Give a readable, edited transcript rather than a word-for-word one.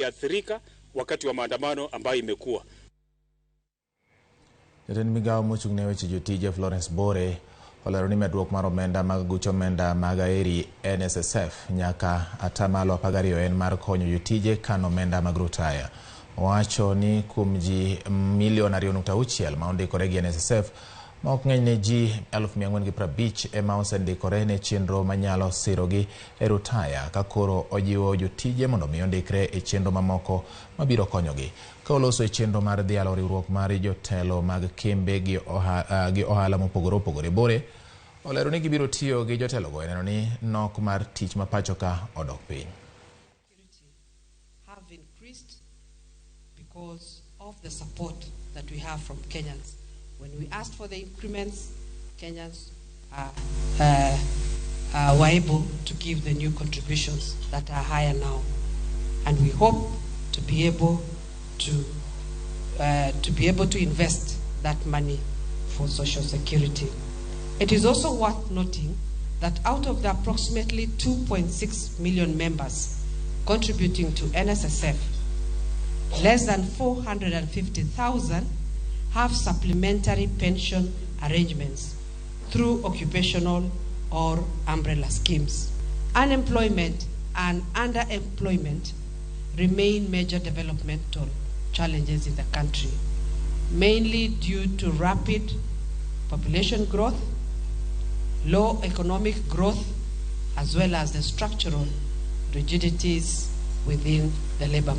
Waliathirika wakati wa maandamano ambayo imekuwa. Jatend migao mochung' ne weche jotije Florence Bore olero ni medruok mar omenda mag guch omenda mag Aheri NSSF nyaka atamalo 12 en mar konyo jotije kano omenda mag rutaya. Owacho ni kuom ji milion 2.6 ma ondikore gi NSSF, ma ok ng'eny ne ji 450,000 ema osendikore ne chenro manyalo sirogi e rutaya, ka koro ojiwo jotije mondo mi ondikre e chenro mamoko mabiro konyogi. Ka oloso e chenro mar dhialo riwruok mar jotelo mag kembe gi ohala mopogore opogore, Bore olero ni gibiro tiyo gi jotelogo e neno ni nok mar tich ma pacho ka odok piny. Have increased because of the support that we have from Kenyans. When we asked for the increments, Kenyans were able to give the new contributions that are higher now. And we hope to be able to invest that money for social security. It is also worth noting that out of the approximately 2.6 million members contributing to NSSF, less than 450,000 have supplementary pension arrangements through occupational or umbrella schemes. Unemployment and underemployment remain major developmental challenges in the country, mainly due to rapid population growth, low economic growth, as well as the structural rigidities within the labor